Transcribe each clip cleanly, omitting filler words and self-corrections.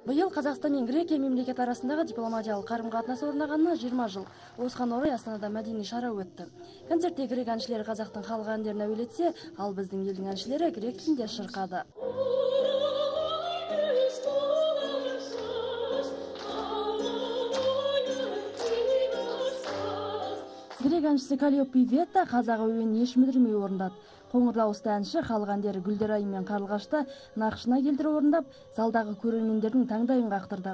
Биыл Қазақстан мен Грекия мемлекеті арасындағы дипломатиялық қарым-қатынас орнағанына 20 жыл. Осыған орай Астанада мәдени шара өтті. Концертте грек әншілері қазақтың халық әндерін әуелетсе, ал біздің елдің әншілері грек тілінде шырқады. Грек әншісі Калиопи Ветта қазақ әуенін еш мүдірмей орындады. Қоңыр дауысты әнші халық әндері Гүлдерай мен Қарлығашты нақышына келтіріп орындап, залдағы көрермендердің таңдайын қақтырды.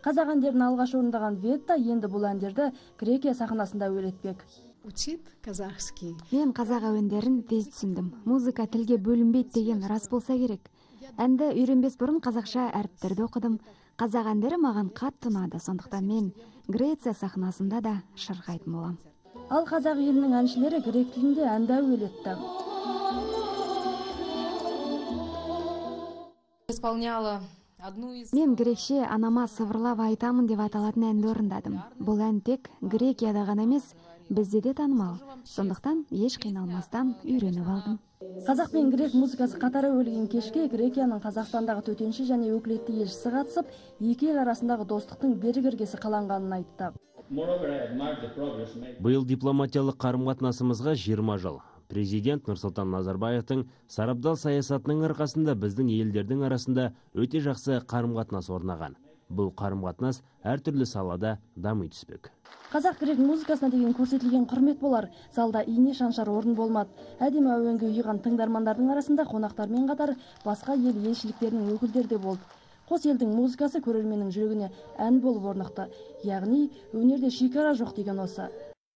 Қазақ әндерін алғаш орындаған Ветта енді бұл әндерді Грекия сахнасында әуелетпек. Учит казахский. Мен қазақ әуендерін тез түсіндім. Музыка тілге бөлінбейді деген рас болса керек. Әнді үйренбес бұрын қазақша әріптерді оқыдым. Қазақ әндері маған қатты ұнады, сондықтан мен Греция сахнасында да шырқайтын боламын. Ал қазақ елінің әншілері грек тілінде әнді әуелетті. Исполняла одну из... Мен грекше анама сыбырлап айтамын деп аталатын әнді орындадым. Бұл ән тек Грекияда ғана емес, бізде де танымал. Сондықтан еш қиналмастан үйреніп алдым. Қазақ пен грек музыкасы қатар әуелеген кешке Грекияның Қазақстандағы төтенше және өкілетті елшісі қатысып, екі ел арасындағы достықтың берік іргесі қаланғанын айтты. Биыл дипломатиялық қарым-қатынасымызға 20 жыл. Президент Нұрсұлтан Назарбаевтың сарабдал саясатының арқасында біздің елдердің арасында өте жақсы қарым-қатынас орнаған. Бұл қарым-қатынас әртүрлі салада дами түспек. Қазақ-грек музыкасына деген көрсетілген құрмет болар. Залда ине шаншар орын болмады. Әдемі әуенге ұйыған тыңдармандардың арасында қонақтармен қатар басқа ел елшіліктерінің өкілдері де болды. Қос елдің музыкасы көрерменнің жүрегіне ән болып орнықты. Яғни өнерде шекара жоқ деген осы.